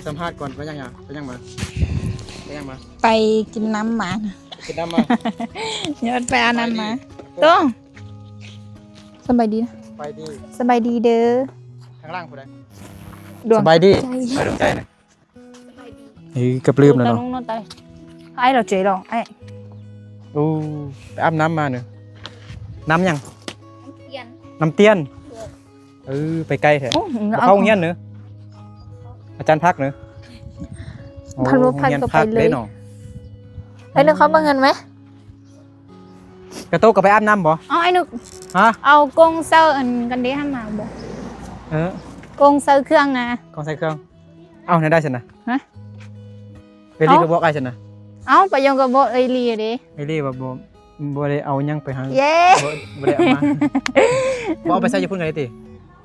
ສຳພາດກ່ອນ ໄປຫຍັງຫຍັງ ໄປຫຍັງມາ ໄປຫຍັງມາ? ໄປກິນນ້ຳມາ ກິນນ້ຳມາ ຍອດໄປອາບນ້ຳມາ ໂຕ ສະບາຍດີ ສະບາຍດີ ສະບາຍດີເດີ ຂ້າງຫຼັງຜູ້ໃດ? ດວງ ສະບາຍດີ ດວງໃຈນະ. ເອີ ເກືອບລືມແລ້ວເນາະ ອ້າຍເຮົາເຈລອງ ອ້າຍ ໂອ້ ໄປອາບນ້ຳມາເນີ ນ້ຳຫຍັງ? ນ້ຳຕຽນ ນ້ຳຕຽນ ເອີ ໄປໄກແທ້ ບໍ່ເຂົ້າໂຮງຮຽນເນີ ອາຈານພັກເນີ ໂອ້ ພັກບໍ່ພັກກໍໄປເລີຍເນາະ ໄປເລີຍ ເຂົ້າເບິ່ງກັນໄໝ? ກະໂຕກໍໄປອາບນ້ຳບໍ່? ເອົາ ອ້າຍນຶກ ຮະ? ເອົາກົງເຊີອັນກັນເດຫັ້ນມາບໍ່? ເອີ ກົງເຊີເຄື່ອງນະ ກົງເຊີເຄື່ອງ ເອົາແນວໃດຊັ້ນນະ? ຮະ? ເອື້ອຍລີກໍບອກອ້າຍຊັ້ນນະ ເອົ້າ ປາຍົງກໍບອກເອື້ອຍລີເດ້ ເອື້ອຍລີວ່າບໍ່ ບໍ່ໄດ້ເອົາຫຍັງໄປໃຫ້ ເຢ້ ບໍ່ ບໍ່ໄດ້ເອົາມາ ບໍ່ເອົາໄປໃສ່ຢູ່ພຸ້ນກໍໄດ້ຕິ?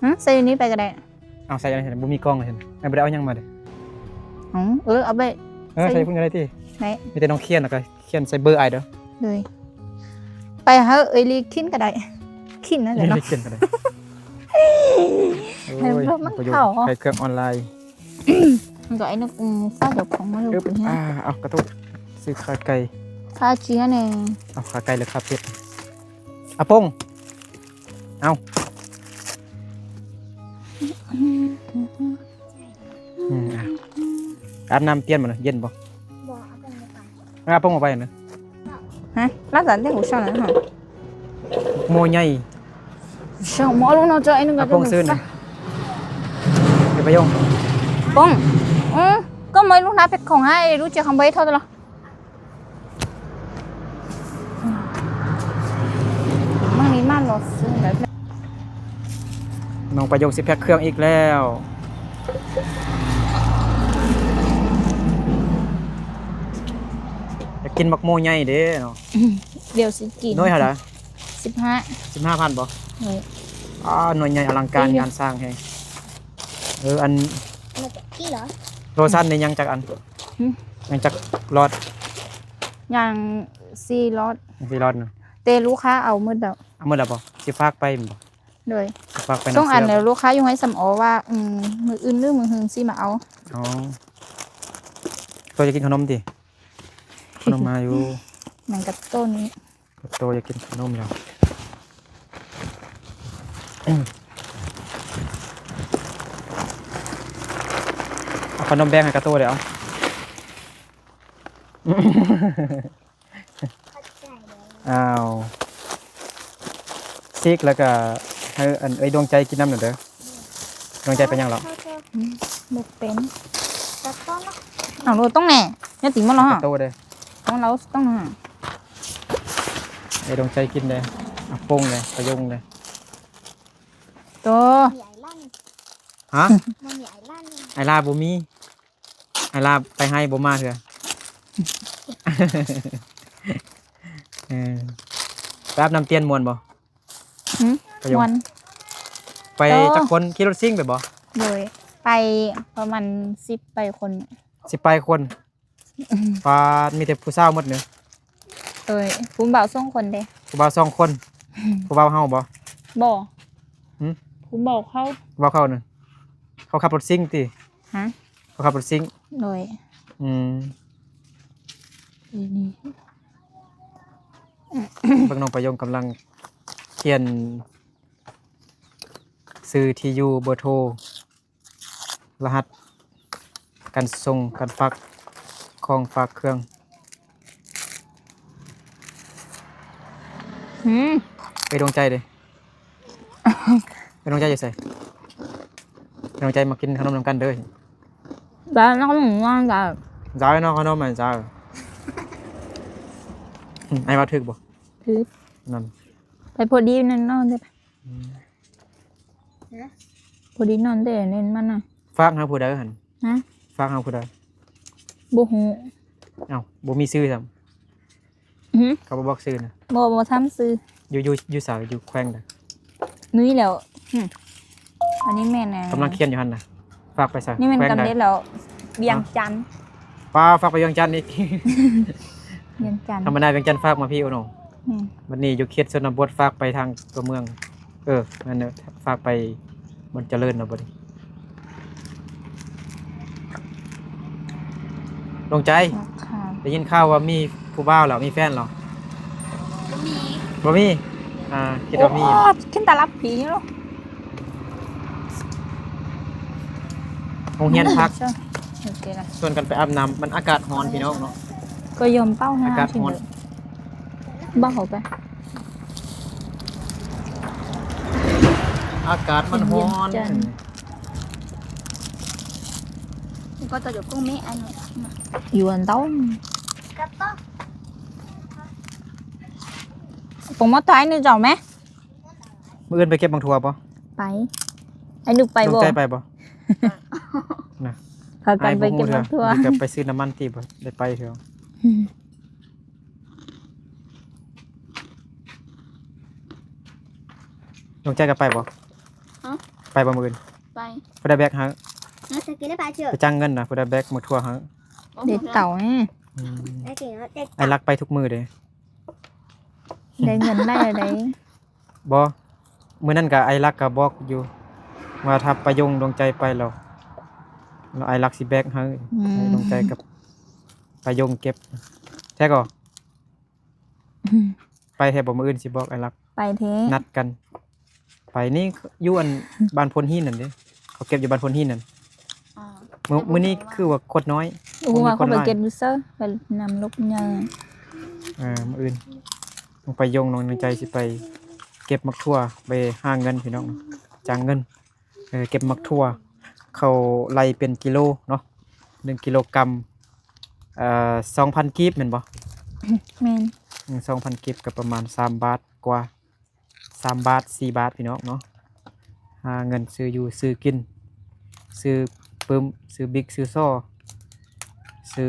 ຫຶ ໃສ່ຢູ່ນີ້ໄປກໍໄດ້ ເອົາໃສ່ອັນນັ້ນ ບໍ່ມີກ່ອງຊັ້ນ ບໍ່ໄດ້ເອົາຫຍັງມາເດ້ ເອີ ເອົາໄປ ເອີ ໃສ່ ໃສ່ພຸ້ນກໍໄດ້ຕິ ໄດ້ ມີແຕ່ນ້ອງຂຽນ ແລ້ວກໍຂຽນໃສ່ເບີອ້າຍເດີ ໂດຍ ໄປໃຫ້ເອື້ອຍລີຂຽນກໍໄດ້ ຂຽນນັ້ນແຫຼະເນາະ ຂຽນກໍໄດ້ ໂອ້ຍ ໃຫ້ມັນເຂົ້າ ຂາຍເຄື່ອງອອນລາຍ ມັນກໍໄອ້ນົກ ອືມ ຟ້າດອກຂອງມາລູກ ອືມ ນີ້ ອ່າ ເອົາກະຕຸກ ຊື້ຂາໄກ່ ຂາຈີນແດ່ ເອົາຂາໄກ່ ຫຼື ຂາເປັດ ອາປົງ ເອົາ ອືມ ອາບນ້ຳປ່ຽນບໍ່ນະ ເຢັນບໍ່? ບໍ່ ອາປົງບໍ່ໄປ ອາປົງບໍ່ໄປນະ ຮະ ລາວຈະເຮັດຫູຊ່ອງນັ້ນຫະ ໂມໃຫຍ່ ຊ່ອງໂມ ອາປົງຊື້ນະ ໄປປະໂຍງ ປົງ ອື ກໍມາລູກນາເປັດຂອງໃຫ້ ຮູ້ຈັກຄຳບໍ່ເທົ່າຕະຫຼອດ ມັນນີ້ມາຫຼອດຊື້ແບບ ນ້ອງປະໂຍງຊິແພັກເຄື່ອງອີກແລ້ວ ຢາກກິນໝາກໂມໃຫຍ່ເດ້ເນາະ ດຽວຊິກິນ ໜ່ວຍເທົ່າໃດ? ສິບຫ້າ ສິບຫ້າພັນບໍ່? ໂດຍ ອ້າ ໜ່ວຍໃຫຍ່ອະລັງການງານສ້າງແຮງ ເອີ ອັນ ໂລຊັນນີ້ຍັງຈັກອັນ? ຫຶ ຍັງຈັກລອດ? ຍັງສີ່ລອດ ສີ່ລອດນະ ແຕ່ລູກຄ້າເອົາໝົດແລ້ວ ເອົາໝົດແລ້ວບໍ່? ຊິຝາກໄປແມ່ນບໍ່? ໂດຍ ຝາກໄປນຳ ສົ່ງອັນ ແລ້ວລູກຄ້າຢູ່ໃຫ້ສຳອໍວ່າ ອືມ ມື້ອື່ນຫຼືມື້ຮືຊິມາເອົາ ອໍ ໂຕຢາກກິນຂະໜົມຕິ? ຂະໜົມມາຢູ່ ແມ່ນກະໂຕນີ້ ກະໂຕຢາກກິນຂະໜົມແລ້ວ ເອົາຂະໜົມແບ່ງໃຫ້ກະໂຕເດີ້ ເອົາ ອ້າວ ຊິກແລ້ວກະໃຫ້ອັນເອື້ອຍດວງໃຈກິນນຳແດ່ເດີ້ ດວງໃຈເປັນຫຍັງລະ? ອືມ ບໍ່ເປັນ ເອົາໂລດຕ້ອງແນ່ ຢ່າຕີມັນລະ ໂຕເດີ້ ຕ້ອງລາວຕ້ອງ ເອີ ດວງໃຈກິນເດີ້ ອາປົງເດີ້ ປະໂຍງເດີ້ ໂຕ ຮະ? ໄອລາບໍ່ມີ ໄອລາໄປໄຮ່ບໍ່ມາເທື່ອ ເອີ ໄປອາບນ້ຳຕຽນມ່ວນບໍ່? ຫື ໄປຢູ່ ມ່ວນ ໄປຈັກຄົນ? ຂີ່ລົດຊິງໄປບໍ່? ໂດຍ ໄປປະມານສິບປາຍຄົນ ສິບປາຍຄົນ ປາດ ມີແຕ່ຜູ້ສາວໝົດເນີ ໂດຍ ຜູ້ບ່າວສອງຄົນເດ້ ຜູ້ບ່າວສອງຄົນ ຜູ້ບ່າວເຮົາບໍ່? ບໍ່ ຫື ຜູ້ບ່າວເຂົາ ຜູ້ບ່າວເຂົານະ ເຂົາຂັບລົດຊິງຕິ? ຮະ ເຂົາຂັບລົດຊິງ ໂດຍ ອືມ ນີ້ ເບິ່ງນ້ອງປະຍົງກຳລັງຂຽນຊື່ ທີ່ຢູ່ ເບີໂທ ລະຫັດການສົ່ງການຝາກຂອງຝາກເຄື່ອງ ຫື ໄປດວງໃຈເດ້ ໄປດວງໃຈຢູ່ໃສ? ໄປດວງໃຈມາກິນຂະໜົມນຳກັນເດີ້ ໄດ້ເນາະ ໄດ້ເນາະ ຂະໜົມອັນ ໄດ້ ອ້າຍວ່າຖືກບໍ່? ຖືກ ນັ້ນ ໄປພໍດີນັ້ນເນາະ ອືມ ພໍດີນອນແຕ່ເນັ້ນມັນນະ ຝາກຫາຜູ້ໃດຫັ້ນ? ຮະ? ຝາກຫາຜູ້ໃດ? ບໍ່ຮູ້ ເອົ້າ ບໍ່ມີຊື່ຊ້ຳ ຫື ເຂົາບໍ່ບອກຊື່ນະ ບໍ່ ບໍ່ຖາມຊື່ ຢູ່ ຢູ່ ຢູ່ໃສ? ຢູ່ແຂວງໃດ? ນີ້ແຫຼ້ວ ຫຶ ອັນນີ້ແມ່ນ ກຳລັງຂຽນຢູ່ຫັ້ນນະ ຝາກໄປໃສ? ນີ້ແມ່ນ ແຂວງໃດ? ກຳລັງແລ້ວ ວຽງຈັນ ປ້າ ຝາກໄປວຽງຈັນອີກ ວຽງຈັນ ທຳມະດາວຽງຈັນຝາກມາພີ້ ໂອ້ ນ້ອງ ແມ່ນ ບັດນີ້ຢູ່ເຂດຊົນນະບົດ ຝາກໄປທາງຕົວເມືອງ ເອີ ແມ່ນແຫຼະ ຝາກໄປບ່ອນຈະເລີນເນາະບັດນີ້. ດວງໃຈ ໄດ້ຍິນຂ່າວວ່າມີຜູ້ບ່າວແລ້ວ ມີແຟນແລ້ວ? ບໍ່ມີ ບໍ່ມີ? ອ່າ ຄິດວ່າມີ. ໂອ້ ຂຶ້ນຕາລັບຜີຢູ່. ໂຮງຮຽນພັກ ໂອເຄລະ ຊວນກັນໄປອາບນ້ຳ ມັນອາກາດຮ້ອນພີ່ນ້ອງເນາະ ກໍຍອມເປົ່າ ອາກາດຮ້ອນ ເບົາເຂົ້າໄປ ອາກາດມັນຮ້ອນ. ຢູ່ອັນເຕົາ ປົງມາຖ່າຍໜຶ່ງເຈົ້າແມ. ມື້ອື່ນໄປເກັບໝາກຖົ່ວບໍ່? ໄປ. ໄອ້ນຸກໄປບໍ່? ນ້ອງໃຈໄປບໍ່? ນະ ພາກັນໄປເກັບໝາກຖົ່ວ ໄປ ບໍ່ຮູ້ເທື່ອ ນີ້ກໍໄປຊື້ນ້ຳມັນຕິບໍ່ໄດ້ໄປເທື່ອ. ອືມ ນ້ອງໃຈກໍໄປບໍ່? ຮະ? ໄປບໍ່ມື້ອື່ນ? ໄປ. ຜູ້ໃດແບກໃຫ້? ໄປຈ້າງເງິນນະ ຜູ້ໃດແບກໝາກຖົ່ວໃຫ້? ເດັດເຕົາແມ. ອືມ ໄອ້ລັກໄປທຸກມື້ເດ້. ໄດ້ເງິນໄດ້ແລ້ວໃດ໋. ບໍ່ ມື້ນັ້ນກະໄອ້ລັກກະບອກຢູ່ວ່າ ຖ້າປາຍົງດວງໃຈໄປແລ້ວ ແລ້ວໄອ້ລັກຊິແບກໃຫ້ ອືມ ໃຫ້ດວງໃຈກັບປາຍົງເກັບ. ແທ້ກໍ? ອືມ ໄປແທ້ບໍ່? ມື້ອື່ນຊິບອກໄອ້ລັກ. ໄປແທ້ ນັດກັນໄປ. ນີ້ຢູ່ອັນບ້ານໂພນຫີນນັ້ນເດ້ ເຂົາເກັບຢູ່ບ້ານໂພນຫີນນັ້ນ. ອໍ ມື້ ມື້ນີ້ຄືວ່າຄົດນ້ອຍ ບໍ່ຮູ້ວ່າເຂົາໄປເກັບຢູ່ໃສ ໄປນຳລົກໃຫຍ່. ເອີ ມື້ອື່ນນ້ອງປາຍົງ ນ້ອງໃຈຊິໄປເກັບໝາກຖົ່ວ ໄປຫາເງິນພີ່ນ້ອງ ຈ້າງເງິນ ເອີ ເກັບໝາກຖົ່ວ. ເຂົາໄລ່ເປັນກິໂລເນາະ ໜຶ່ງກິໂລກຣາມ ເອີ ສອງພັນກີບແມ່ນບໍ່? ແມ່ນ. ອືມ ສອງພັນກີບກໍປະມານສາມບາດກວ່າ ສາມບາດ ສີ່ບາດພີ່ນ້ອງເນາະ. ຫາເງິນຊື້ຢູ່ຊື້ກິນ ຊື້ປຶ້ມ ຊື້ບິກ ຊື້ສໍ້ ຊື້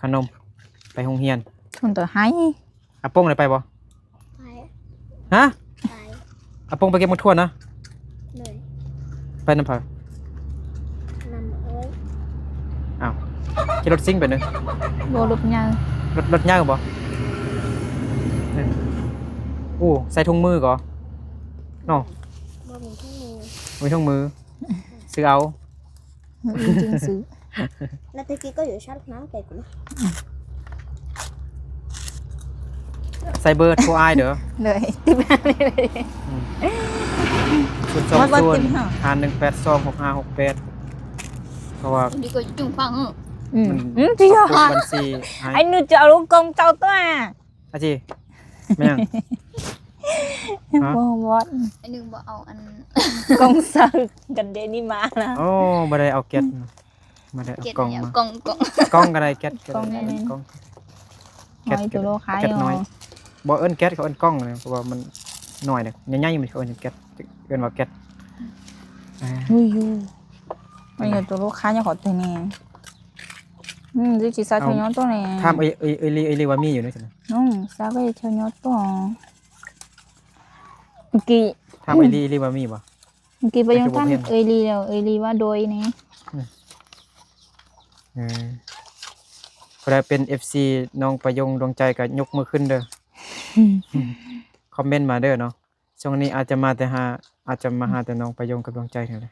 ຂະໜົມ ໄປໂຮງຮຽນ. ຄົນຕົວໄຮ ອາປົງໄດ້ໄປບໍ່? ໄປ. ຮະ? ໄປ. ອາປົງໄປເກັບໝາກຖົ່ວນະ? ໂດຍ. ໄປນຳໃຜ? ນຳເອີຍ. ອ້າວ ຂີ່ລົດຊິງໄປເນາະ? ບໍ່ ລົດໃຫຍ່. ລົດ ລົດໃຫຍ່ບໍ່? ໂອ້ ໃສ່ຖົງມືກໍເນາະ? ບໍ່ມີຖົງມື. ບໍ່ມີຖົງມື ຊື້ເອົາ. ມື້ອື່ນຈຶ່ງຊື້. ໃສ່ເບີໂທອ້າຍເດີ. ເລີຍ ຕິດມາເລີຍ. ອືມ ສູນສອງສູນ ຫ້າໜຶ່ງແປດສອງ ຫົກຫ້າຫົກແປດ ເພາະວ່າ ອືມ ອືມ ບັນຊີໃຫ້. ໄອ້ໜູຈະເອົາລົງກອງເຈົ້າຕົວະ. ອາຈີ ແມ່ນຫຍັງ? ຮະ? ບໍ່ ບໍ່ ອັນໜຶ່ງບໍ່ເອົາອັນ ກ້ອງໃສ່ກັນເດນີ້ມານະ. ໂອ້ ບໍ່ໄດ້ເອົາແກັດ ບໍ່ໄດ້ເອົາກ້ອງມາ. ກ້ອງ ກ້ອງ ກ້ອງກໍໄດ້ ແກັດກໍໄດ້ ກ້ອງ ແກັດ ໂຕໂລຂາຍ ແກັດນ້ອຍ. ບໍ່ເອີ້ນແກັດ ເຂົາເອີ້ນກ້ອງ ເພາະວ່າມັນນ້ອຍເດ້ ໃຫຍ່ໆ ມັນເຂົາເອີ້ນແກັດ ເອີ້ນວ່າແກັດ. ອາ ອຸ້ຍ ຢູ່ ມັນຢູ່ໂຕໂລຂາຍ ຍັງຂໍແຕ່ແນ່. ອືມ ຊິຊິຊາເທຍອດໂຕແນ່. ຖາມເອີຍ ເອີຍ ເອີຍລີ ເອີຍລີວ່າມີຢູ່ເນາະ. ນ້ອງສາວກໍເທຍອດໂຕ. ເມື່ອກີ້ ຖາມເອີຍລີ ເອີຍລີວ່າມີບໍ່? ເມື່ອກີ້ໄປຢູ່ທາງເອີຍລີແລ້ວ ເອີຍລີວ່າໂດຍແນ່. ອືມ ເອີ ຜູ້ໃດເປັນເອັຟຊີນ້ອງປະຍົງດວງໃຈກໍຍົກມືຂຶ້ນເດີ. ອືມ ຄອມເມັນມາເດີເນາະ. ຊ່ວງນີ້ອາດຈະມາແຕ່ຫາ ອາດຈະມາຫາແຕ່ນ້ອງປະຍົງກັບດວງໃຈນີ້ແຫຼະ.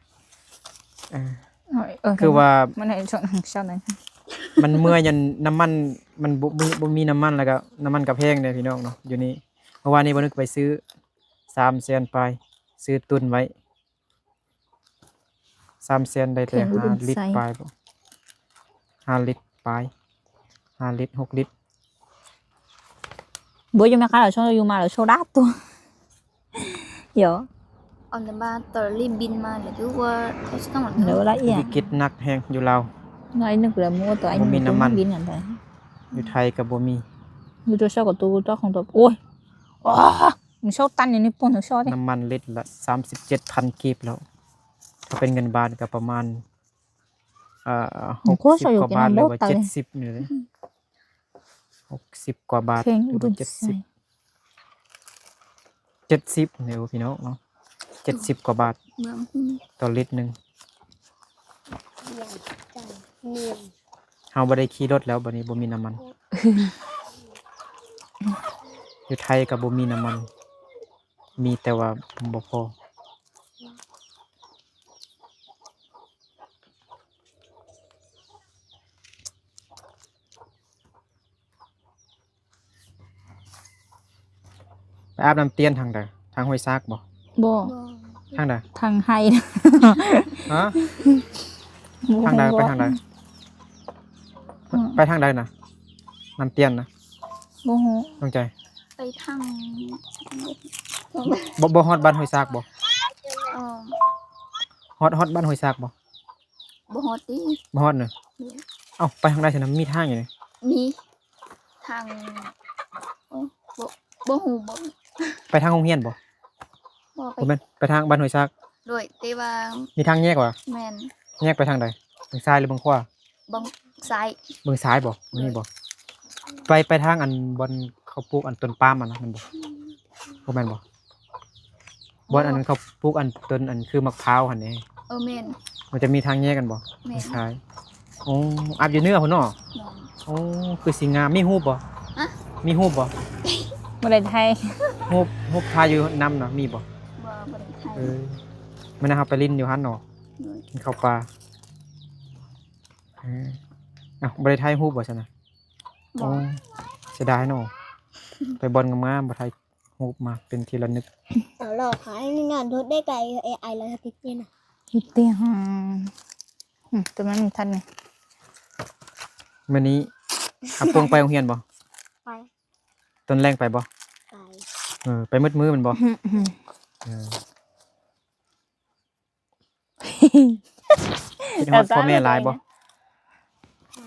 ເອີ ເອີ ຄືວ່າມັນໃຫ້ຊ່ວງ ຊ່ວງນັ້ນ ມັນເມື່ອຍ ຍ້ອນນ້ຳມັນ ມັນບໍ່ມີ ບໍ່ມີນ້ຳມັນ ແລ້ວກໍນ້ຳມັນກໍແພງເດ້ພີ່ນ້ອງເນາະ ຢູ່ນີ້. ເມື່ອວານນີ້ບໍ່ນຶກໄປຊື້ ສາມແສນປາຍ ຊື້ຕຸນໄວ້ ສາມແສນ ໄດ້ແຕ່ຫ້າລິດປາຍບໍ ຫ້າລິດປາຍ ຫ້າລິດ ຫົກລິດ. ບໍ່ຢູ່ແມ່ຄ້າລາວໂຊຢູ່ມາລາວໂຊດາຕົວ ເອີ ອອນມາຕອນລີບບິນມາແລ້ວຄືວ່າເຂົາຊິຕ້ອງ ເດີລະອຽງ ວິກິດໜັກແຮງຢູ່ລາວ. ນ້ອຍໜຶ່ງແລ້ວໝູ່ຕົວ ບໍ່ມີນ້ຳມັນ ບິນກັນໄປ ຢູ່ໄທກໍບໍ່ມີ ຢູ່ຕົວເຊົາກໍຕົວຕົວຂອງຕົວ. ໂອ້ຍ ໂອ້ ມັນໂຊຕັນຢູ່ໃນປົນໂຊເດ້. ນ້ຳມັນລິດລະສາມສິບເຈັດພັນກີບແລ້ວ ຖ້າເປັນເງິນບາດກໍປະມານ ເອີ ຫົກສິບກວ່າບາດ ຫຼືວ່າເຈັດສິບນີ້ເດ້. ຫົກສິບກວ່າບາດ ຫຼືວ່າເຈັດສິບ ເຈັດສິບນີ້ພີ່ນ້ອງເນາະ ເຈັດສິບກວ່າບາດ ຕໍ່ລິດໜຶ່ງ. ເຮົາບໍ່ໄດ້ຂີ່ລົດແລ້ວ ບັດນີ້ບໍ່ມີນ້ຳມັນ. ຢູ່ໄທກໍບໍ່ມີນ້ຳມັນ ມີແຕ່ວ່າບໍ່ພໍ. ໄປອາບນ້ຳຕຽນທາງໃດ? ທາງຫ້ວຍຊາກບໍ່? ບໍ່. ທາງໃດ? ທາງໄຮ່. ຮະ? ບໍ່ຮູ້. ທາງໃດ? ໄປທາງໃດ? ອືມ. ໄປທາງໃດນະ? ນ້ຳຕຽນນະ? ບໍ່ຮູ້. ດວງໃຈ? ໄປທາງ ບໍ່ ບໍ່ຮອດບ້ານຫ້ວຍຊາກບໍ່? ເອີ ຮອດ ຮອດບ້ານຫ້ວຍຊາກບໍ່? ບໍ່ຮອດຕິ. ບໍ່ຮອດນະ? ເອົ້າ ໄປທາງໃດຊັ້ນນະ? ມີທາງຢູ່ນີ້ ມີທາງ ໂອ້ ບໍ່ ບໍ່ຮູ້ບໍ່. ໄປທາງໂຮງຮຽນບໍ່? ບໍ່ໄປ. ບໍ່ແມ່ນ ໄປທາງບ້ານຫ້ວຍຊາກ. ໂດຍ ແຕ່ວ່າ ມີທາງແຍກຫວາ? ແມ່ນ. ແຍກໄປທາງໃດ? ເບິ່ງຊ້າຍຫຼືເບິ່ງຂວາ? ເບິ່ງຊ້າຍ. ເບິ່ງຊ້າຍບໍ່? ໂດຍ. ນີ້ບໍ່? ໄປ ໄປທາງອັນບ່ອນເຂົາປູກອັນຕົ້ນປາມຫັ້ນນະ ແມ່ນບໍ່? ບໍ່ແມ່ນບໍ່? ບໍ່. ບ່ອນອັນເຂົາປູກອັນຕົ້ນອັນຄືໝາກພ້າວຫັ້ນເດ້. ເອີ ແມ່ນ. ມັນຈະມີທາງແຍກກັນບໍ່? ແມ່ນ. ຊ້າຍ. ໂອ້ ອາບຢູ່ເໜືອພຸ້ນເນາະ? ແມ່ນ. ໂອ້ ຄືຊິງາມ. ມີຮູບບໍ່? ຮະ? ມີຮູບບໍ່? ບໍ່ໄດ້ຖ່າຍ. ຮູບ ຮູບຖ່າຍຢູ່ນຳນະ ມີບໍ່? ບໍ່ ບໍ່ໄດ້ຖ່າຍ. ເອີ ມື້ນັ້ນເຮົາໄປຫຼິ້ນຢູ່ຫັ້ນເນາະ. ໂດຍ. ກິນເຂົ້າປ່າ. ເອີ ເອົ້າ ບໍ່ໄດ້ຖ່າຍຮູບບໍ່ຊັ້ນນະ? ບໍ່. ໂອ້ ເສຍດາຍເນາະ ໄປບ່ອນງາມໆ ບໍ່ຖ່າຍຮູບມາເປັນທີ່ລະນຶກ. ເອົາຫຼອກຫາງານໂທດໄດ້ໄກ ເອໄອລະຕິດນີ້ນະ ຕິດຕິຫາ. ອືມ ຕົວນັ້ນທັນນີ້. ມື້ນີ້ອາປົງໄປໂຮງຮຽນບໍ່? ໄປ. ຕອນແລງໄປບໍ່? ໄປ. ເອີ ໄປໝົດມື້ແມ່ນບໍ່? ອືມ ເອີ. ຄິດຮອດພໍ່ແມ່ຫຼາຍບໍ່? ຫຼ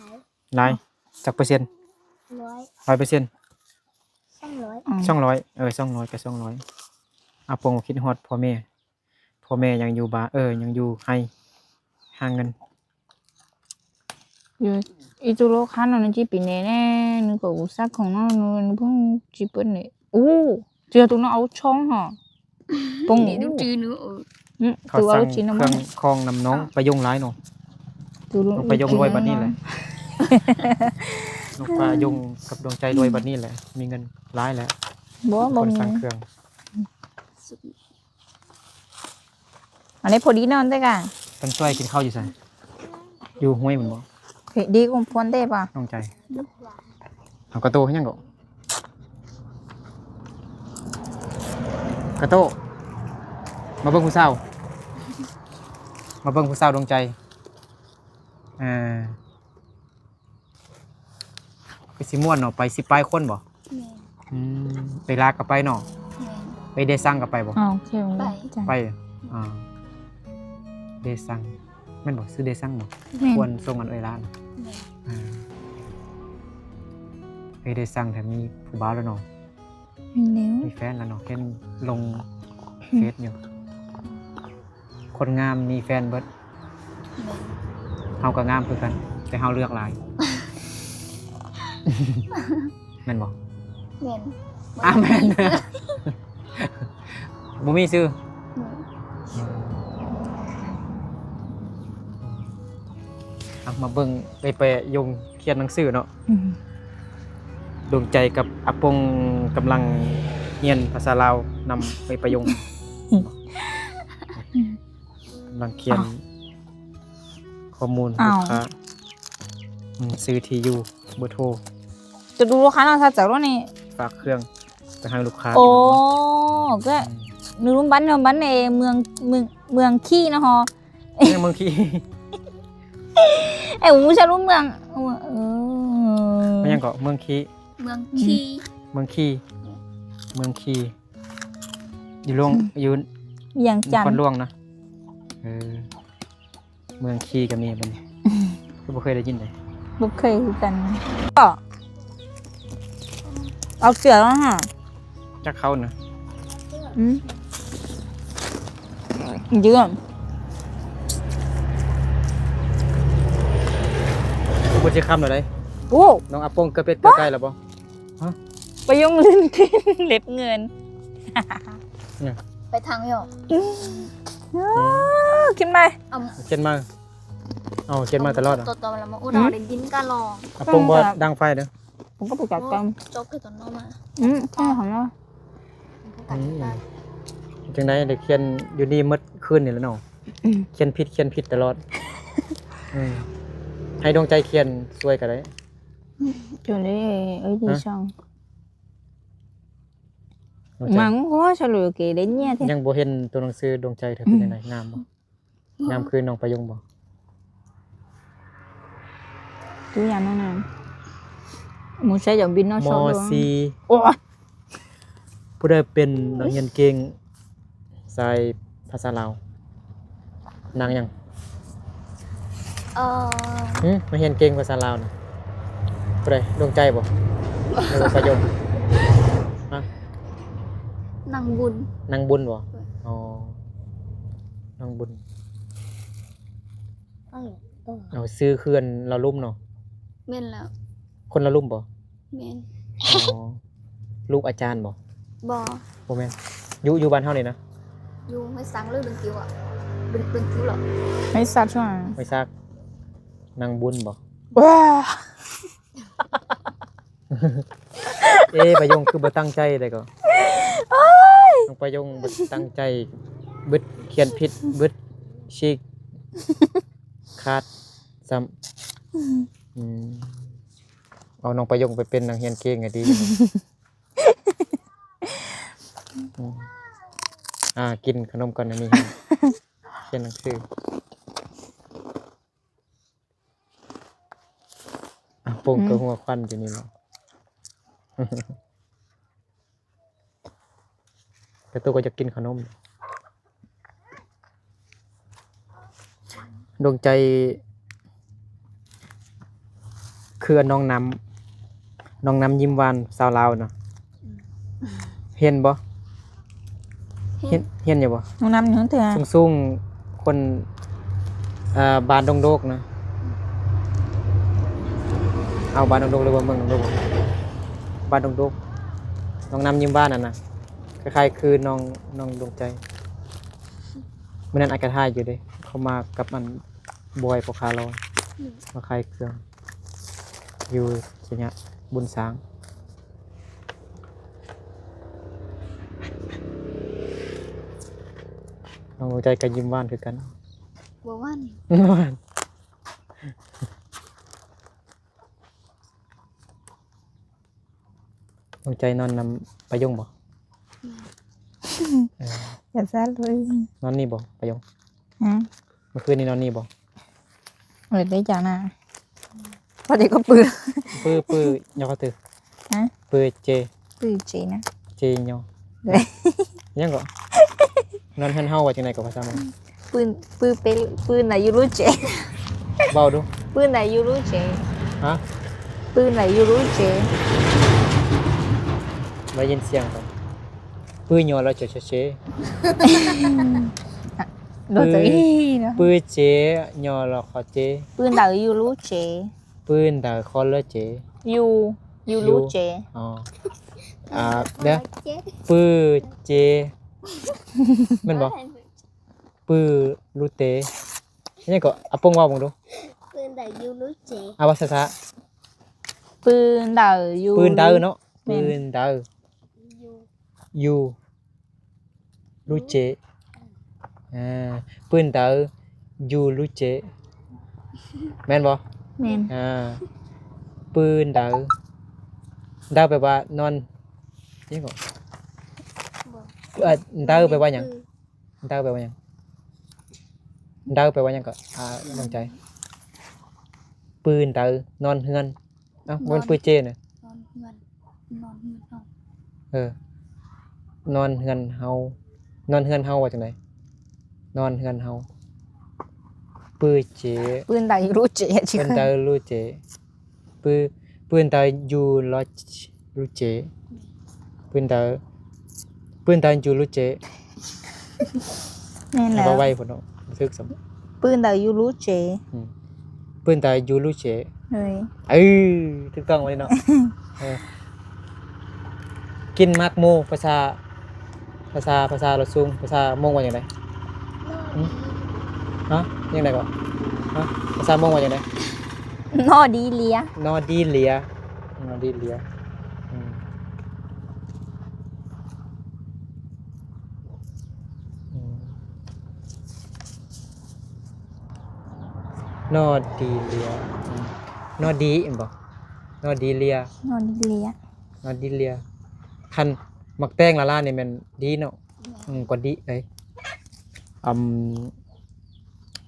າຍ. ຫຼາຍ ຈັກເປີເຊັນ? ຮ້ອຍ. ຮ້ອຍເປີເຊັນ? ສອງຮ້ອຍ. ສອງຮ້ອຍ. ເອີ ສອງຮ້ອຍ ກໍສອງຮ້ອຍ. ອາປົງຄິດຮອດພໍ່ແມ່ ພໍ່ແມ່ຍັງຢູ່ບ້ານ ເອີ ຍັງຢູ່ໄຮ່ຫາເງິນ. ເອີ 이쪽으로 가는 집이네. 네, 이거 우사콩 나오는 분 집이네. 오, 제가 또 나오청 하. 뽕. 네, 네, 네, 네. 응, ເຂົາສັ່ງເຄື່ອງຂອງນຳນ້ອງປາຍົງຫຼາຍເນາະ. ນ້ອງປາຍົງລວຍບັດນີ້ແຫຼະ. ນ້ອງປາຍົງກັບດວງໃຈລວຍບັດນີ້ແຫຼະ ມີເງິນຫຼາຍແຫຼະ. ບໍ່ ບໍ່ມີ. ຄົນສັ່ງເຄື່ອງ. ອັນນີ້ພໍດີນອນເດ້ກະ. ເພິ່ນຊ່ວຍກິນເຂົ້າຢູ່ໃສ? ຢູ່ຫ້ວຍພຸ້ນບໍ່? ເອີ ດີກວ່າພວນເດ້ບໍ່? ນ້ອງໃຈ. ເອົາກະໂຕເຮັດຫຍັງເກາະ? ກະໂຕ ມາເບິ່ງຜູ້ສາວ ມາເບິ່ງຜູ້ສາວດວງໃຈ. ອ່າ ຄືຊິມ່ວນເນາະ ໄປສິບປາຍຄົນບໍ່? ແມ່ນ. ອືມ ເອື້ອຍຫຼ້າກໍໄປເນາະ? ແມ່ນ. ເອື້ອຍເດຊັງກໍໄປບໍ່? ອໍ ໂອເຄ ໄປ ໄປ. ອ່າ ເດຊັງ ແມ່ນບໍ່? ຊື່ເດຊັງບໍ່? ແມ່ນ. ຄວນສົ່ງອັນເອື້ອຍຫຼ້ານະ? ແມ່ນ. ອ່າ ເອື້ອຍເດຊັງແທ້ມີຜູ້ບ່າວແລ້ວເນາະ? ແມ່ນແລ້ວ. ມີແຟນແລ້ວເນາະ? ເຫັນລົງເຟສຢູ່. ຄົນງາມມີແຟນເບິດ. ແມ່ນ. ເຮົາກໍງາມຄືກັນ ແຕ່ເຮົາເລືອກຫຼາຍ. ແມ່ນບໍ່? ແມ່ນ. ອ່າ ແມ່ນ. ບໍ່ມີຊື່. ແມ່ນ. ເອົາ ມາເບິ່ງເອື້ອຍປາຍົງຂຽນໜັງສືເນາະ. ອືມ. ດວງໃຈກັບອາປົງກຳລັງຮຽນພາສາລາວນຳເອື້ອຍປາຍົງ. ກຳລັງຂຽນ ອ້າວ ຂໍ້ມູນ ອ້າວ ລູກຄ້າ. ອືມ ຊື່ ທີ່ຢູ່ ເບີໂທ. ຈະດູລູກຄ້າເນາະ ຖ້າຈະໂລດນີ້ ຝາກເຄື່ອງໄປໃຫ້ລູກຄ້າ. ໂອ້ ກໍ ອືມ ໜຶ່ງລຸມບ້ານ ເມືອງບ້ານເອ ເມືອງ ເມືອງ ເມືອງຂີ້ເນາະ. ເມືອງຂີ້ ເອີ ໝູ່ຊະລຸມເມືອງ ເອີ ແມ່ນຫຍັງເກາະ? ເມືອງຂີ້ ເມືອງຂີ້ ເມືອງຂີ້ ເມືອງຂີ້ ຢູ່ຫຼວງ ອືມ ຢູ່ວຽງຈັນ ນະຄອນຫຼວງນະ. ເອີ ເມືອງຂີ້ກໍມີບັດນີ້. ຄືບໍ່ເຄີຍໄດ້ຍິນເລີຍ? ບໍ່ເຄີຍຄືກັນ. ກໍ ອອກເສືອແລ້ວຫາ. ຈັກເຂົ້ານະ. ອືມ ເຍືອມ. ບໍ່ຊິຄ່ຳແລ້ວໃດ໋. ໂອ້ ນ້ອງອາປົງເກືອເປັດເກືອໄກ່ແລ້ວບໍ່? ຮະ? ໄປຍົງຫຼິ້ນກິນເລັບເງິນ. ໄປທາງຢູ່. ອືມ ອືມ ຂຶ້ນມາ ຂຶ້ນມາ. ເອົາ ເກັບມາຕະຫຼອດ. ຕົວ ຕົວລະມາອຸດ ເຮົາໄດ້ກິນກະລອງ. ອາປົງບໍ່ດັງໄຟເດີ້. ຜົມກໍບໍ່ຈັກກັນ. ເຈົ້າຄືຕອນເຮົາມາ ອືມ ແຕ່ຂອງເຮົາ ອືມ ຈັ່ງໃດໄດ້ຂຽນຢູ່ນີ້ໝົດຄືນນີ້ແຫຼະເນາະ. ຂຽນຜິດ ຂຽນຜິດຕະຫຼອດ. ອືມ ໃຫ້ດວງໃຈຂຽນຊ່ວຍກໍໄດ້. ຈະໄດ້ ເອີຍ ດີ ຮະ? ຊ່ອງ ດວງໃຈ ມັງກໍສະຫຼວຍເກເດເນຍແທ້. ຍັງບໍ່ເຫັນຕົວໜັງສືດວງໃຈເທື່ອ ເປັນຈັ່ງໃດ ງາມບໍ່? ງາມຄືນ້ອງປາຍົງບໍ່? ຕົວຢ່າງນ້ອງນາງ ໝູ່ໃຊ້ຈອກບິນເນາະ ມ.ສີ່ ໂອ້ຍ ຜູ້ໃດເປັນນັກຮຽນເກັ່ງສາຍພາສາລາວ? ນາງຫຍັງ? ເອີ ຫຶ ມາຮຽນເກັ່ງພາສາລາວນະ ຜູ້ໃດ? ດວງໃຈບໍ່? ຫຼືວ່າປາຍົງ? ຮະ? ນາງບຸນ. ນາງບຸນບໍ່? ເອີ ອໍ ນາງບຸນ. ເອົາ ຊື່ເຂື່ອນລາວລຸ່ມເນາະ? ແມ່ນແລ້ວ. ຄົນລາວລຸ່ມບໍ່? ແມ່ນ. ອໍ ລູກອາຈານບໍ່? ບໍ່ ບໍ່ແມ່ນ. ຢູ່ ຢູ່ບ້ານເຮົານີ້ນະ? ຢູ່ຫ້ວຍສັງ ຫຼື ເບິ່ງກິວອະ ເບິ່ງ ເບິ່ງກິວເລາະ. ຫ້ວຍສັກຊ່ວງ ຫ້ວຍສັກ. ນາງບຸນບໍ່? ວ້າ ເອ ປາຍົງຄືບໍ່ຕັ້ງໃຈໃດກໍ? ໂອ້ຍ ນ້ອງປາຍົງບໍ່ຕັ້ງໃຈ ເບິດ ຂຽນຜິດເບິດ ສີກຂາດຊ້ຳ. ອືມ ເອົານ້ອງປາຍົງໄປເປັນນັກຮຽນເກັ່ງກໍດີ. ອືມ ອ່າ ກິນຂະໜົມກ່ອນ ອັນນີ້ຂຽນໜັງສື. ອ່ະ ປົງ ອືມ ກະຫົວຄວັນຢູ່ນີ້ເນາະ. ກະຕຸກກໍຢາກກິນຂະໜົມ. ດວງໃຈຄືອັນນ້ອງນ້ຳ ນ້ອງນ້ຳຍິ້ມຫວານ ຊາວລາວນະ. ເຫັນບໍ່? ເຫັນ ເຫັນຢູ່ບໍ່? ນ້ອງນ້ຳຢູ່ເທື່ອ ສູງໆ ຄົນ ເອີ ບ້ານດົງໂດກນະ. ເອົາ ບ້ານດົງໂດກ ຫຼືວ່າເມືອງດົງໂດກ? ບ້ານດົງໂດກ. ນ້ອງນ້ຳຍິ້ມຫວານນັ້ນນະ ຄ້າຍໆຄືນ້ອງ ນ້ອງດວງໃຈ. ມື້ນັ້ນອ້າຍກໍຖ່າຍຢູ່ເດ້ ເຂົາມາກັບອັນ ບອຍ ພໍ່ຄ້າລອຍ ອືມ ມາຂາຍເຄື່ອງຢູ່ໄຊຍະບຸນຊ້າງ. ນ້ອງດວງໃຈກໍຍິ້ມຫວານຄືກັນ. ບໍ່ຫວານ. ຫວານ. ດວງໃຈນອນນຳປາຍົງບໍ່? ເອີ ຢ່າຊັ້ນເລີຍ. ນອນນີ້ບໍ່ປາຍົງ? ຫື? ເມື່ອຄືນນີ້ນອນນີ້ບໍ່? ເອີ ໄດ້ຈ້ານະ. ພໍດີກໍປື ປື ປື ຍໍກະຕື່. ຫະ? ປືເຈ ປືເຈນະ ເຈຍໍ. ຫຍັງເກາະ? ນອນເຮືອນເຮົາວ່າຈັ່ງໃດເກາະ ພາສາມອນ? ປືນ ປືເປ ປືນໄດຢູລູເຈ. ເວົ້າດູ. ປືນໄດຢູລູເຈ. ຫະ? ປືນໄດຢູລູເຈ. ໄດ້ຍິນສຽງກ່ອນ. ປືຍໍລະເຈເຈເຈ. ໂດນເຈອີເນາະ. ປືເຈຍໍລະຄອເຈ. ປືນໄດຢູລູເຈ. ປືນໄດຄໍເລີເຈ. ຢູ ຢູລູເຈ. ອໍ ອ່າ ເດີ ປືເຈ ແມ່ນບໍ່? ປືລູເຕ ຫຍັງເກາະ? ອາປົງເວົ້າເບິ່ງດູ. ປືນໄດຢູລູເຈ. ອາ ເວົ້າຊ້າໆ. ປືນໄດຢູ ປືນໄດເນາະ. ແມ່ນ ປືນໄດ ຢູ ຢູລູເຈ. ອ່າ ປືນໄດຢູລູເຈ ແມ່ນບໍ່? ແມ່ນ. ອ່າ ປືນໄດ ໄດແປວ່ານອນ ຫຍັງເກາະ? ບໍ່ ເອີ ໄດແປວ່າຫຍັງ? ໄດແປວ່າຫຍັງ? ໄດແປວ່າຫຍັງເກາະ? ອ່າ ດວງໃຈ. ປືນໄດ ນອນເຮືອນ. ເອົ້າ ບໍ່ແມ່ນ ນອນ ປືເຈນະ ນອນເຮືອນ ນອນເຮືອນເຮົາ. ເອີ ນອນເຮືອນເຮົາ ນອນເຮືອນເຮົາວ່າຈັ່ງໃດ? ນອນເຮືອນເຮົາ. ປືເຈ ປືນໄດລູເຈ ປືນໄດລູເຈ. ປື ປືນໄດຢູລອ ລູເຈ. ແມ່ນ. ປືນໄດ ປືນໄດຢູລູເຈ. ແມ່ນແລ້ວ ເວົ້າໄວພຸ້ນເນາະ ບໍ່ຖືກຊ້ຳ. ປືນໄດຢູລູເຈ. ອືມ ປືນໄດຢູລູເຈ. ເອີຍ ເອີ ຖືກຕ້ອງໄວ້ເນາະ. ເອີ ກິນໝາກໂມ ພາສາ ພາສາ ພາສາລາວສູງ ພາສາມົ້ງວ່າຈັ່ງໃດ? ຫຶ? ຮະ? ຈັ່ງໃດເກາະ? ຮະ? ພາສາມົ້ງວ່າຈັ່ງໃດ? ນໍດີເລຍ ນໍດີເລຍ. ນໍດີເລຍ ອືມ ອືມ ນໍດີເລຍ ອືມ ນໍດີແມ່ນບໍ່? ນໍດີເລຍ ນໍດີເລຍ ນໍດີເລຍ. ຄັນໝາກແຕງລາລານີ້ແມ່ນດີເນາະ. ແມ່ນ ອືມ ກວ່າດີເລີຍ. ອືມ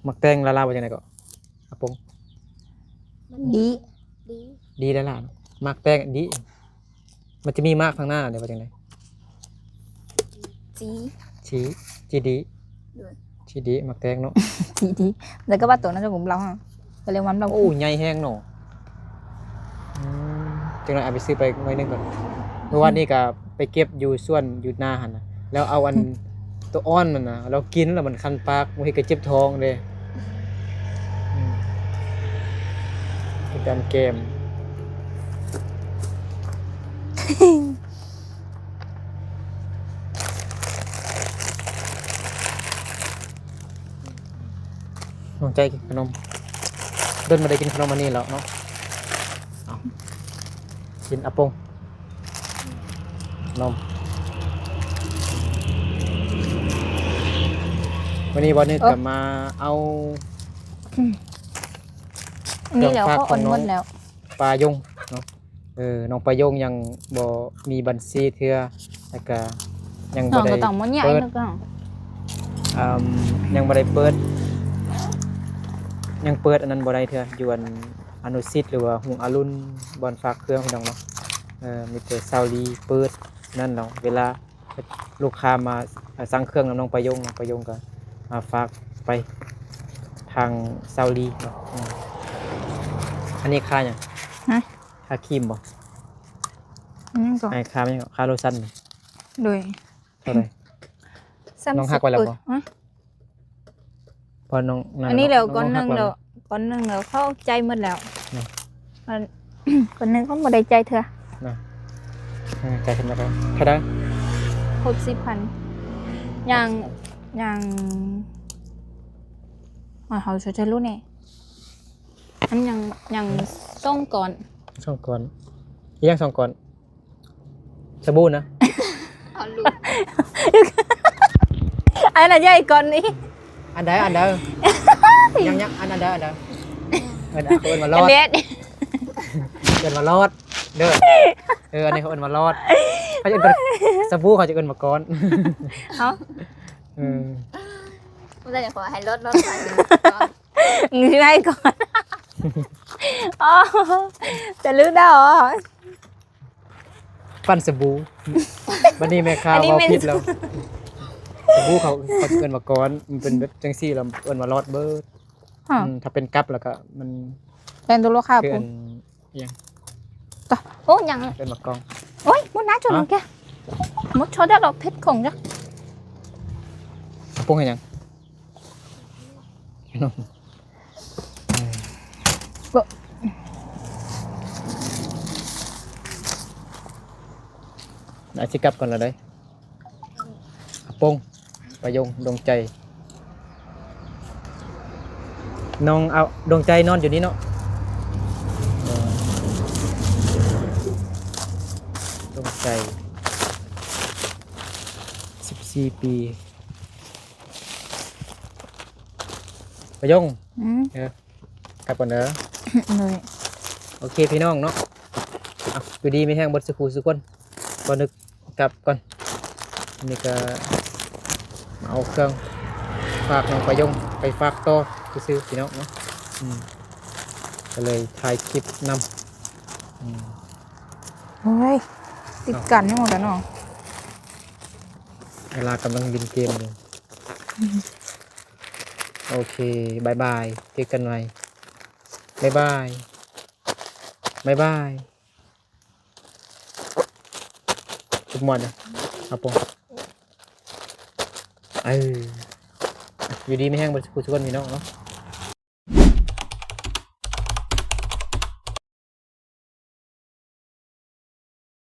ໝາກແຕງລາລາວ່າຈັ່ງໃດເກາະ ອາປົງ? ດີ ດີ ດີລາລາ. ໝາກແຕງດີ ມັນຈະມີໝາກທາງໜ້າເດ້ ວ່າຈັ່ງໃດ? ຈີ ຈີ ຈີດີ ໂດຍ ຈີດີ ໝາກແຕງເນາະ ຈີດີ. ແລ້ວກໍວ່າໂຕນັ້ນຈະກຸມເຫຼົ່າ ກໍເລີຍວ່າເຫຼົ່າ. ໂອ້ ໃຫຍ່ແຮງເນາະ. ອືມ ຈັກໜ້ອຍເອົາໄປຊື້ໄປໜ້ອຍໜຶ່ງກ່ອນ. ເມື່ອວານນີ້ກໍໄປເກັບຢູ່ສວນຢູ່ນາຫັ້ນນະ ແລ້ວເອົາອັນ ອືມ ໂຕອ່ອນນັ້ນນະ ແລ້ວກິນແລ້ວມັນຄັນປາກ ບາງທີກໍເຈັບທ້ອງເດ້. ອືມ ເປັນການແກມ ນ້ອງໃຈກິນຂະໜົມ ດົນບໍ່ໄດ້ກິນຂະໜົມອັນນີ້ແລ້ວເນາະ. ເອົາ ກິນອາປົງ ຂະໜົມ. ມື້ນີ້ບ່າວນຶກ ເອີ ກໍມາເອົາ ອືມ ເຄື່ອງຝາກຂອງນ້ອງປາຍົງເນາະ. ເອີ ນ້ອງປາຍົງຍັງບໍ່ມີບັນຊີເທື່ອ ແລ້ວກະຍັງບໍ່ໄດ້ເປີດ ອືມ ຍັງບໍ່ໄດ້ເປີດ ຍັງເປີດອັນນັ້ນບໍ່ໄດ້ເທື່ອ ຢູ່ອັນອະນຸສິດ ຫຼືວ່າຮຸ່ງອາລຸນ ບ່ອນຝາກເຄື່ອງ ພີ່ນ້ອງເນາະ. ເອີ ມີແຕ່ຊາວລີເປີດນັ້ນເນາະ ເວລາ ລູກຄ້າມາສັ່ງເຄື່ອງນຳນ້ອງປາຍົງ ນ້ອງປາຍົງກໍ ອ່າ ຝາກໄປທາງຊາວລີເນາະ. ອືມ ອັນນີ້ຄ່າຫຍັງ? ຮະ? ຄ່າຄຣີມບໍ່? ອືມ ກໍ ໃຫ້ຄ່າຫຍັງ? ຄ່າໂລຊັນ. ໂດຍ ເທົ່າໃດ? ສາມສິບ ນ້ອງຫັກໄວ້ແລ້ວບໍ່? ຮະ? ເພາະນ້ອງນັ້ນ ອັນນີ້ແຫຼະ ກ້ອນໜຶ່ງແລ້ວ ກ້ອນໜຶ່ງແລ້ວ ເຂົາຈ່າຍໝົດແລ້ວ. ນີ້ ອັນ ກ້ອນໜຶ່ງເຂົາບໍ່ໄດ້ຈ່າຍເທື່ອນະ. ເອີ ຈ່າຍຂຶ້ນມາເທົ່າໃດ? ຄົບສິບພັນ. ຍັງ ຍັງ ໂອ້ຍ ເຮົາຊິໄດ້ຮູ້ແນ່. ອັນຍັງ ຍັງສອງກ້ອນ ສອງກ້ອນ. ອີຫຍັງສອງກ້ອນ? ສະບູນະ ເອົາລູກ ອັນນັ້ນໃຫຍ່ກ່ອນນີ້. ອັນໃດ? ອັນໃດ? ຍັງ ຍັງ ອັນ ອັນໃດ? ອັນໃດ? ເອີ້ນ ເຂົາເອີ້ນວ່າລອດ ເອີ້ນວ່າລອດເດີ. ເອີ ອັນນີ້ເຂົາເອີ້ນວ່າລອດ ເຂົາຈະເອີ້ນສະບູ ເຂົາຈະເອີ້ນວ່າກ້ອນ. ເອົ້າ ເອີ ບໍ່ໄດ້ ຂໍໃຫ້ລອດ ລອດ ໃຫ້ກ່ອນ ຊິໃຫ້ກ່ອນ. ອໍ ຈະລືມໄດ້ອໍ. ປັ່ນສະບູ ບັດນີ້ແມ່ຄ້າເວົ້າຜິດແລ້ວ. ສະບູເຂົາ ເຂົາເອີ້ນວ່າກ້ອນ ມັນເປັນແບບຈັ່ງຊີ້ແລ້ວ ເອີ້ນວ່າລອດເບີດ. ອືມ ຖ້າເປັນກັບແລ້ວກໍມັນແປງໂຕໂລຄາ ຄືອັນ ອີຫຍັງ ໂອ້ ຫຍັງ ເອີ້ນວ່າກອງ. ໂອ້ຍ ໝົດນະ ຈົນແກ ໝົດຊອດແລ້ວເຜັດຂອງຈັກ ປຸງໃຫ້ຫຍັງ? ອາ ຊິກັບກ່ອນແລ້ວເດ້. ອາປົງ ປາຍົງ ດວງໃຈ ນ້ອງ ເອົາ ດວງໃຈນອນຢູ່ນີ້ເນາະ. ດວງໃຈ ສິບສີ່ປີ. ປາຍົງ ອືມ ເອີ ກັບກ່ອນເດີ. ໂດຍ ໂອເຄ ພີ່ນ້ອງເນາະ ເອົາ ຢູ່ດີມີແຮງເບິດສູ່ຄູ່ສູ່ຄົນ. ບໍ່ນຶກກັບກ່ອນ ອັນນີ້ກໍມາເອົາເຄື່ອງຝາກນ້ອງປາຍົງໄປຝາກຕໍ່ຊື່ໆ ພີ່ນ້ອງເນາະ. ອືມ ກໍເລີຍຖ່າຍຄລິບນຳ. ອືມ ໂອ້ຍ ຕິດກັນໃຫ້ໝົດແລ້ວເນາະ. ເວລາກຳລັງຫຼິ້ນເກມຢູ່. ໂອເຄ ບາຍບາຍ ເຈີກັນໃໝ່ ບາຍບາຍ ບາຍບາຍ. ທຸກໝ່ວນເດີ ອາປົງ ເອີ ຢູ່ດີມີແຮງເບິດສູ່ຄູ່ສູ່ຄົນ ພີ່ນ້ອງເນາະ.